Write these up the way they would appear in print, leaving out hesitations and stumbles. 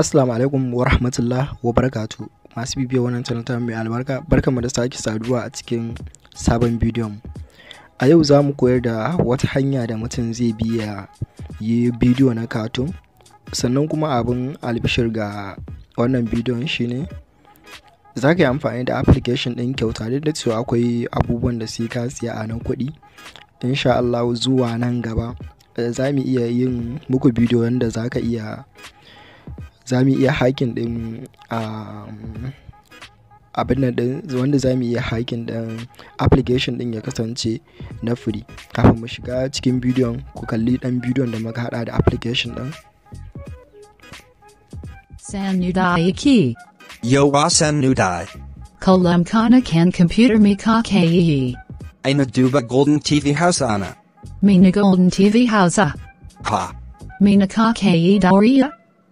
Assalamu alaikum wa rahmatullah wa barakatu. Masu bibiyar wannan channel ta mai albarka, barkanmu da sake saduwa a cikin sabon bidiyon. A yau za mu koyar da wata hanya da mutum zai bi ya yi bidiyo na cartoon. Sannan kuma abin albishir ga wannan bidiyon shine za ka yi amfani da application ɗin kyauta, duk da cewa akwai abubuwan da sai ka siya a nan kuɗi. Insha Allah zuwa nan gaba za mu iya yin muku bidiyo wanda za ka iya za mu iya hacking ɗin abin nan ɗin, wanda za mu iya hacking ɗin application ɗin ya kasance na free. Kafin mu shiga cikin bidiyon, ku kalli ɗan bidiyon da muka haɗa da application ɗin. Sannu da aiki. Yauwa, sannu dai. Kullum kana kan computer, me kake yi? Ina duba Golden TV Hausa ana. Mene Golden TV Hausa? Ha. Mene kake yi dariya?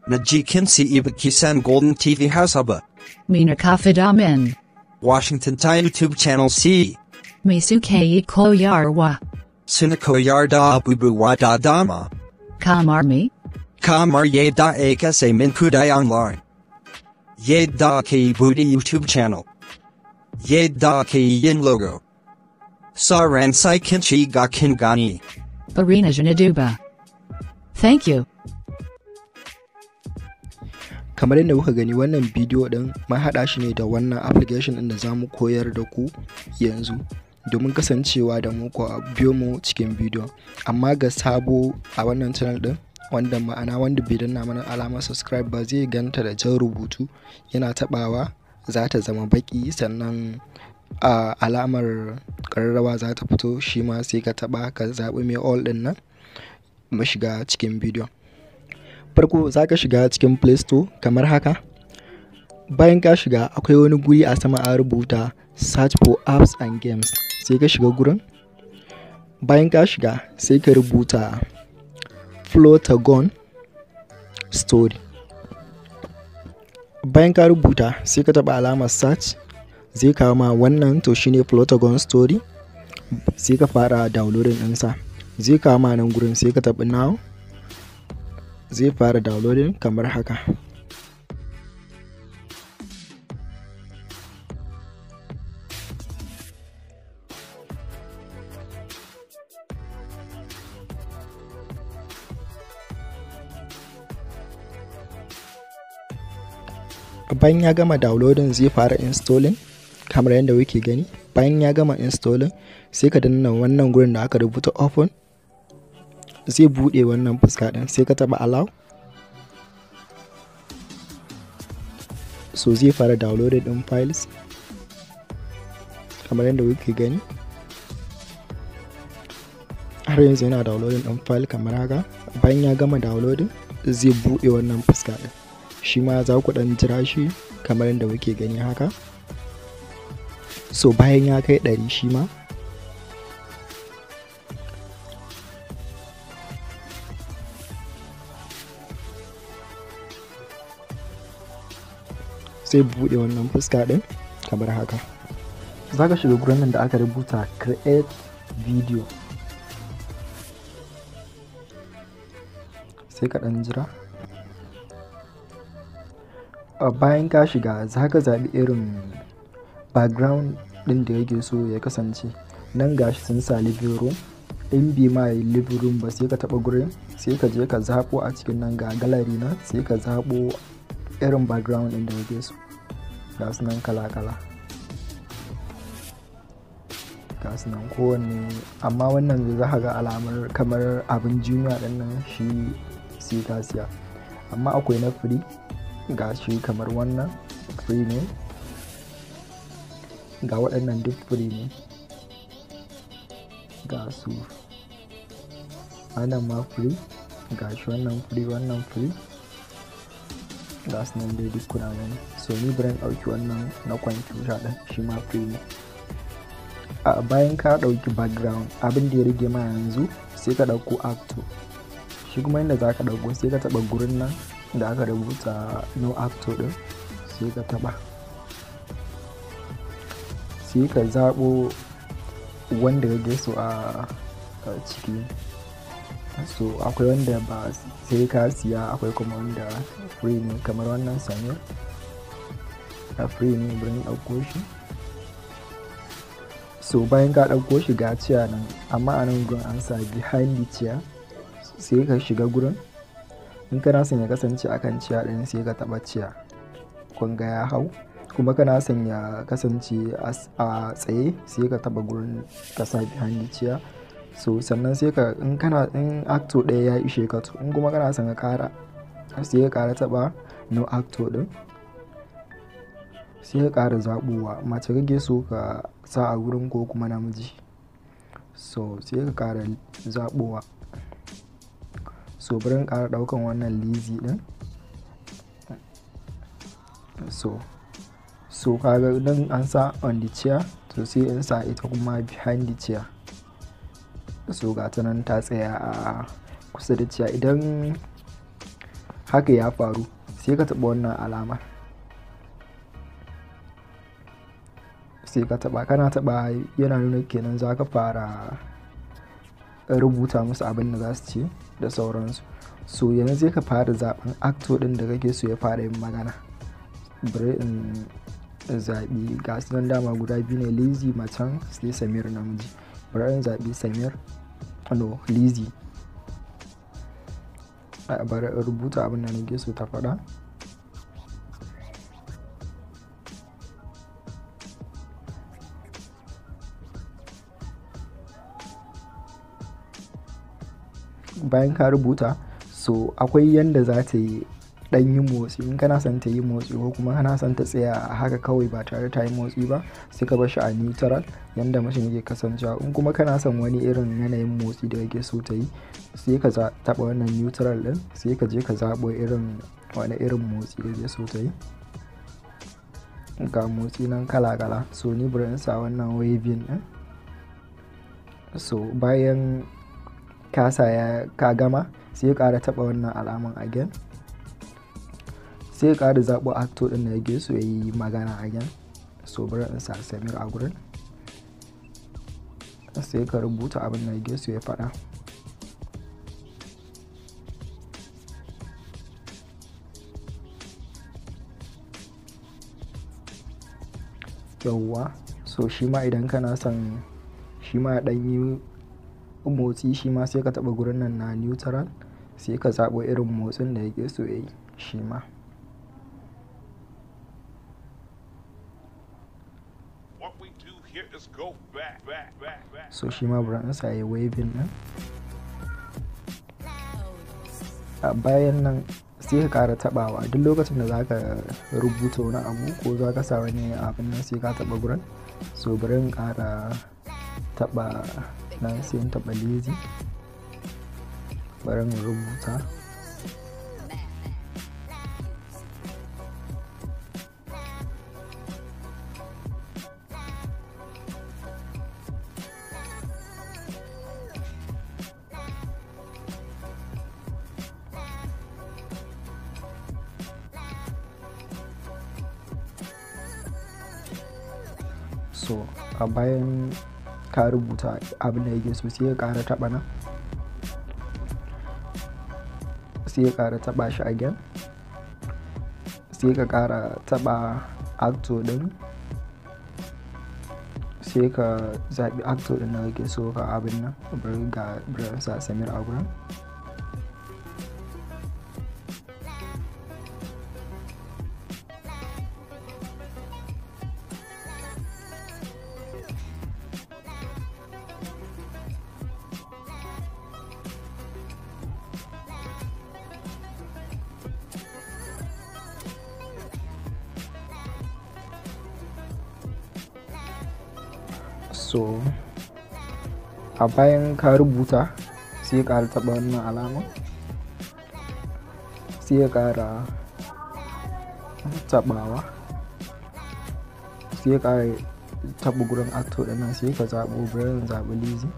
Na ji kince baki san Golden TV Hausa ba. Mene ka fada min? Washington ta YouTube channel ce. Me suke yi koyarwa? Suna koyar da abubuwa da dama. Kamar me? Kamar yadda ake samun kudi online. Yadda ake bude YouTube channel. Yadda ake yin logo. Sauran sai kin shiga kin gani. Bari na je na duba. Thank you. Kamar yadda kuka gani, wannan bidiyo ɗin mun haɗa shi ne da wannan application ɗin da za mu koyar da ku yanzu. Domin kasancewa da mu, ku biyo mu cikin bidiyon. Amma ga sabo a wannan channel ɗin, wanda ma'ana wanda bai danna mana alamar subscribe ba, zai ganta da jan rubutu, yana taɓawa za ta zama baƙi, sannan a alamar ƙararrawa za ta fito, shi ma sai ka taɓa ka zaɓi mai all ɗin nan. Mu shiga cikin bidiyon. Farko za ka shiga cikin Play Store kamar haka. Bayan ka shiga, akwai wani guri a sama an rubuta "Search for apps and games", sai ka shiga gurin. Bayan ka shiga, sai ka rubuta Plotagon Story. Bayan ka rubuta, sai ka taɓa alamar search, zai kawo ma wannan. To, shine Plotagon Story. Sai ka fara downloading ɗinsa. Zai kawo ma nan gurin, sai ka taɓi now, zai fara downloading kamar haka. Bayan ya gama downloading, zai fara installing kamar yadda kuke gani. Bayan ya gama installing, sai ka danna wannan gurin da aka rubuta open, zai buɗe wannan fuska ɗin, sai ka taɓa allow. So zai fara downloading ɗin files kamar yadda kuke gani. Har yanzu yana downloading ɗin file kamar haka. Bayan ya gama downloading, zai buɗe wannan fuska ɗin, shi ma za ku ɗan jira shi kamar yadda kuke gani haka. So bayan ya kai 100 shi ma, sai buɗe wannan fuska ɗin kamar haka. Za ka shiga gurin nan da aka rubuta create video, sai ka ɗan jira. Bayan ka shiga, za ka zaɓi irin background ɗin da yake so ya kasance. Nan gashi sun sa living room. In bai ma yi living room ba, sai ka taɓa gurin, sai ka je ka zaɓo a cikin nan, ga gallery nan, sai ka zaɓo irin background ɗin da kake so. Ga su nan kala kala, ga su nan kowanne, amma wannan za ka ga alamar kamar abin junior ɗin nan, shi sai ka siya. Amma akwai na free, ga shi kamar wannan free ne, ga waɗannan duk free ne, ga su wannan ma free, ga shi wannan free, wannan free, ga su nan dai duk kuna gani. So ni bari in ɗauki wannan na kwamfuta ɗin, shi ma free ne. A bayan ka ɗauki background, abin da ya rage ma yanzu, sai ka ɗauko actor. Shi kuma inda za ka ɗauko, sai ka taɓa gurin nan da aka rubuta no actor ɗin, sai ka taɓa, sai ka zaɓo wanda kake so a ciki. So akwai wanda ba sai ka siya, akwai kuma wanda free ne, kamar wannan Samir a free ne, bari in ɗauko shi. So bayan ka ɗauko shi ga chair nan, amma a nan gurin an sa behind the chair, sai ka shiga gurin. In kana son ya kasance akan chair ɗin sai ka taɓa chair, kun ga ya hau. Kuma kana son ya kasance a tsaye sai ka taɓa gurin ka sa behind the chair. So sannan sai ka in kana in actor ɗaya ya ishe ka, to in kuma kana son ka ƙara sai ka ƙara taɓa no actor ɗin, sai ka ƙara zaɓowa mace kake so ka sa a gurin ko kuma namiji. So sai ka ƙara zaɓowa. So bari in ƙara ɗaukan wannan Lizzy ɗin. So kaga nan an sa on the chair, to sai in sa ita kuma behind the chair. So ga ta nan ta tsaya a kusa da chair. Idan haka ya faru sai ka taɓa wannan alamar, sai ka taɓa. Kana taɓa yana nuna kenan za ka fara rubuta musu abin da za su ce da sauransu. So yanzu sai ka fara zaɓen actor ɗin da kake so ya fara yin magana. Bari in zaɓi, ga su nan dama guda biyu ne, Lizzy macen sai Samir namiji. Bari in zaɓi Samir, no Lizzy. Bari in rubuta abin da nake so ta faɗa. Bayan ka rubuta, so akwai yanda za ta yi ɗan yi motsi. In kana son ta yi motsi ko kuma kana son ta tsaya haka kawai ba tare ta yi motsi ba, sai ka bar shi a neutral yanda mashin yake kasancewa. In kuma kana son wani irin yanayin motsi da kake so ta yi, sai ka taɓa wannan neutral ɗin, sai ka je ka zaɓo irin wani irin motsi kake so ta yi. Ga motsi nan kala kala. So ni bari in sa wannan waving ɗin. So bayan ka sa ya ka gama, sai ka ƙara taɓa wannan alaman again, sai ka ƙara zaɓo actor ɗin da yake so ya yi magana again. So bari in sa Samir a gurin, sai ka rubuta abin da yake so ya faɗa. Yawwa, so shi ma idan kana son shi ma ya ɗan yi motsi, shi ma sai ka taɓa gurin nan na neutral, sai ka zaɓo irin motsin da yake so ya yi shi ma. What we do here is go back, back, back, back. So shi ma bari in sa ya waving ɗin. A bayan nan sai ka ƙara taɓawa. Duk lokacin da za ka rubuta wani abu ko za ka sa wani abin nan sai ka taɓa gurin. So bari in ƙara taɓa nan, sai in taɓa Lizzy, bari in rubuta. So a bayan ka rubuta abin da yake so, sai ka ƙara taɓa nan, sai ka ƙara taɓa shi again, sai ka ƙara taɓa actor ɗin, sai ka zaɓi actor ɗin da kake so ka abin nan. Bari ga bari in sa Samir a gurin. So a bayan ka rubuta, sai ka ƙara taɓa wannan alama, sai ka ƙara taɓawa, sai ka ƙara taɓa gurin actor ɗin nan, sai ka zaɓo, bari in zaɓi Lizzy,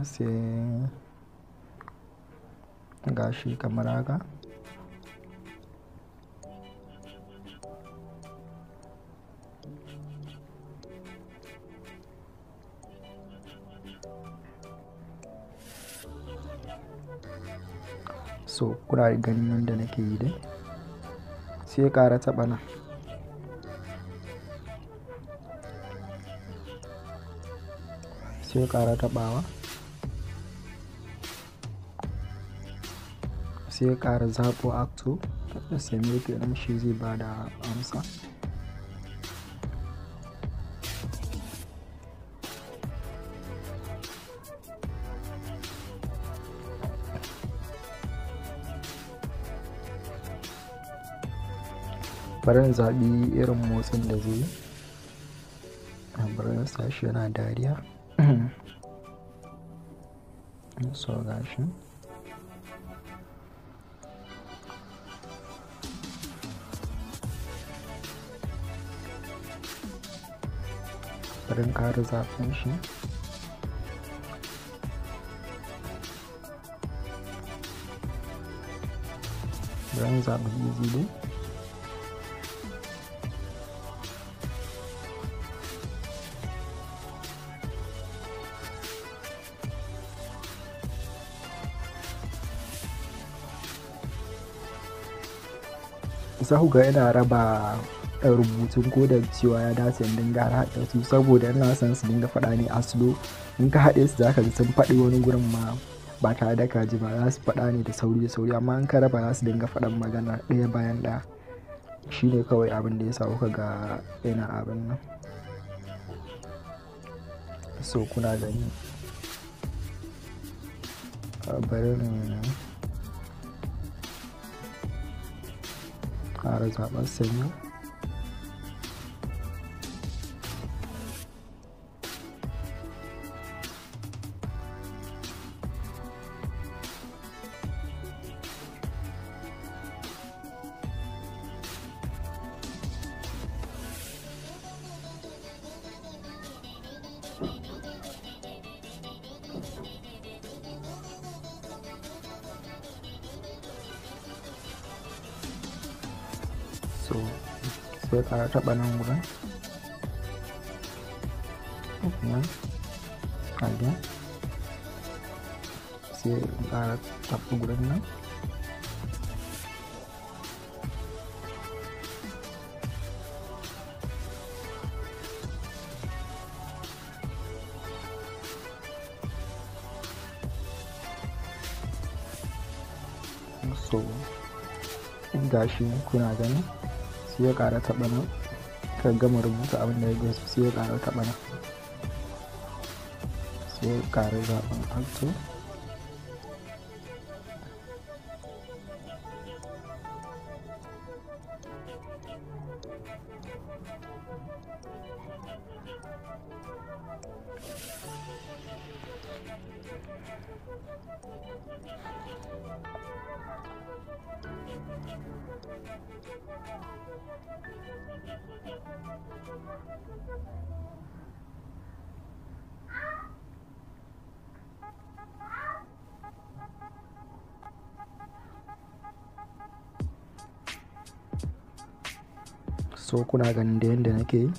sai gashi kamar haka. So kuna ganin yadda nake yi dai. Sai ƙara taɓa nan. Sai ƙara taɓawa. Sai ƙara zaɓo actor. Samir kenan, shi zai bada amsa. Bari in zaɓi irin motsin da zai yi. Bari in sa shi yana dariya. So gashi. Bari in ƙara zaɓen shi. Bari in zaɓi easy dai. Za ku ga ina raba rubutun ko da cewa ya dace in dinga haɗa su, saboda ina son su dinga faɗa ne a slow. In ka haɗe su za ka ji sun faɗi wani gurin ma ba tare da ka ji ba, za su faɗa ne da sauri da sauri, amma in ka raba za su dinga faɗan magana ɗaya bayan ɗaya. Shi ne kawai abin da ya sa kuka ga ina abin nan. So kuna gani. Bari in ƙara zaɓar sanyi. So sai ƙara taɓa nan wurin. Nan again. Sai ƙara taɓa gurin nan. So gashi kuna gani. Sai ya ƙara taɓa nan. Ka gama rubuta abin da ya gasu, sai ya ƙara taɓa nan. Sai ya ƙara zaɓen actor. So kuna ganin da yanda nake yi,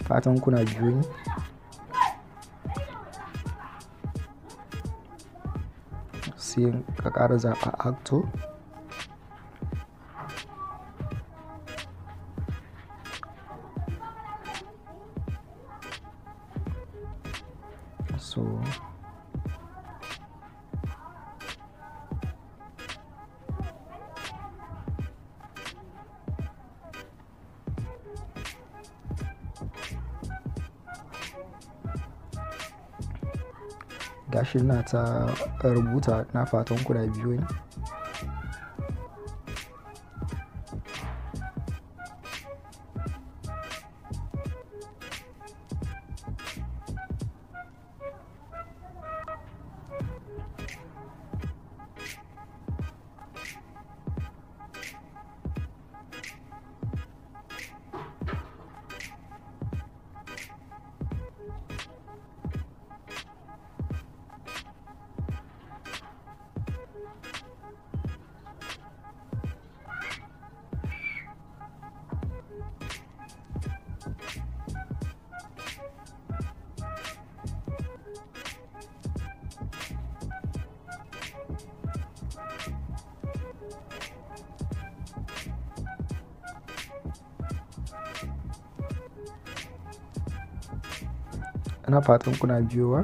fatan kuna biyo ni. Sai ka ƙara zaɓa actor. So gashi ina ta rubuta, na fatan kuna biyo ni. Ina fatan kuna biyowa.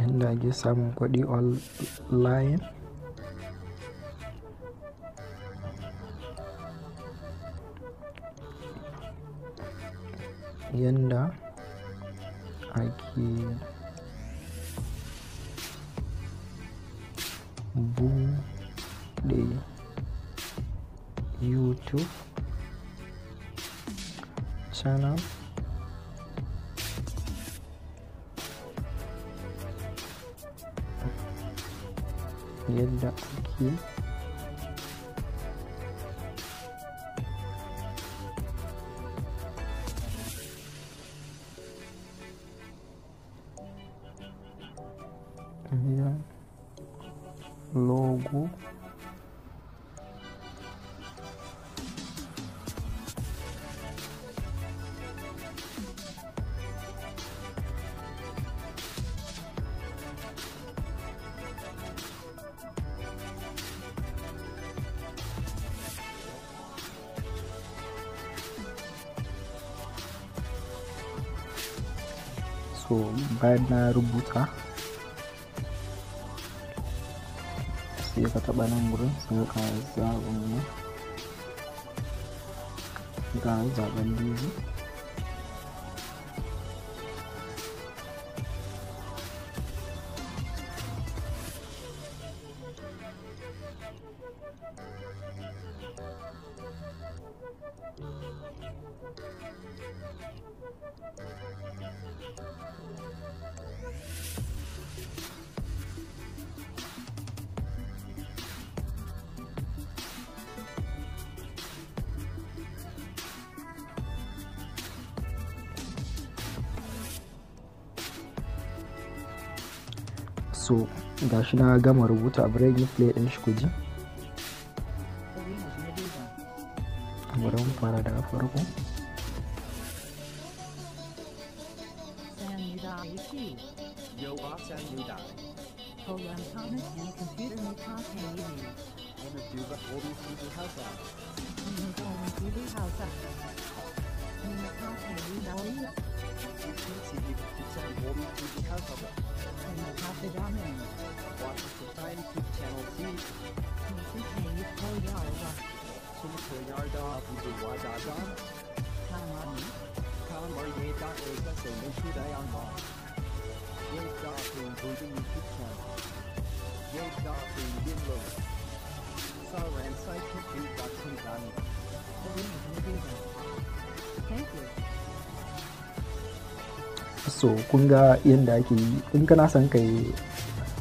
Inda ake samun kuɗi online. Yanda ake buɗe YouTube channel. Yadda ake yin logo. So bayan na rubuta sai ka taɓa nan gurin, sai ka zaɓin ga zaɓen DV. So gashi na gama rubuta, bari in play ɗin shi kuji. Bari mu fara daga farko. So kun ga yadda ake yi. In kana son ka yi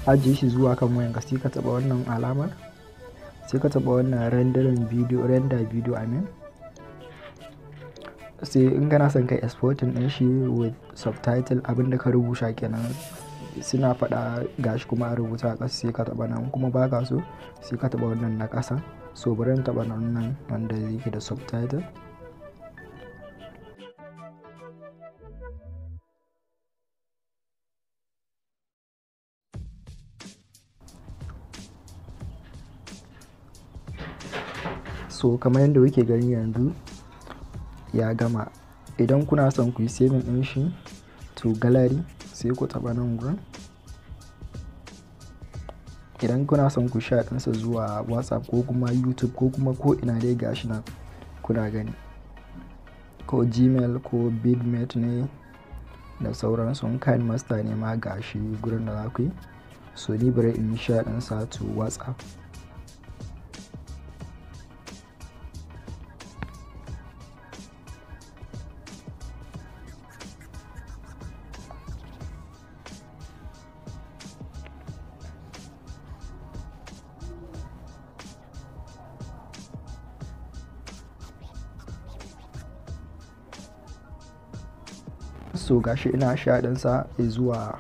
ajiye shi zuwa kan wayanka, sai ka taɓa wannan alamar, sai ka taɓa wannan rendering video, render video I mean. Sai in kana son ka exporting ɗin shi with subtitle, abinda ka rubuta kenan suna faɗa gashi kuma a rubuta a ƙasa, sai ka taɓa nan. Kuma ba ka so sai ka taɓa wannan na ƙasa. So bari in taɓa nan wanda yake da subtitle. So kamar yadda kuke gani yanzu ya gama. Idan kuna son ku yi saving ɗin shi to gallery, sai ku taɓa nan gurin. Idan kuna son ku share ɗinsa zuwa WhatsApp ko kuma YouTube ko kuma ko ina dai gashi nan kuna gani, ko Gmail ko Vidmate ne da sauransu, in KineMaster ne ma gashi gurin da za ku yi. So ni bari in yi share ɗinsa to WhatsApp. So gashi ina share ɗinsa zuwa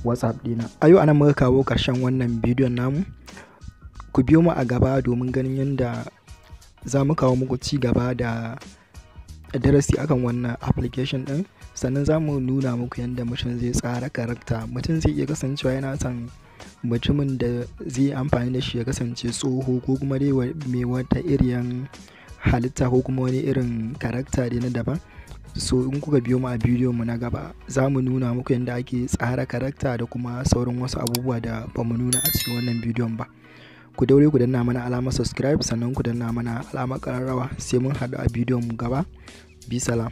WhatsApp ɗina. A yau anan muka kawo ƙarshen wannan bidiyon namu. Ku biyo mu a gaba domin ganin yadda za mu kawo muku ci gaba da darasi akan wannan application ɗin. Sannan za mu nuna muku yadda mutum zai tsara character. Mutum zai iya kasancewa yana son mutumin da zai yi amfani da shi ya kasance tsoho ko kuma dai mai wata iriyan halitta ko kuma wani irin character dai na daban. So in kuka biyo mu a bidiyon mu na gaba, za mu nuna muku yadda ake tsara character da kuma sauran wasu abubuwa da ba mu nuna a cikin wannan bidiyon ba. Ku daure ku danna mana alamar subscribe, sannan ku danna mana alamar ƙararrawa. Sai mun haɗu a bidiyon mu gaba. Bi salam.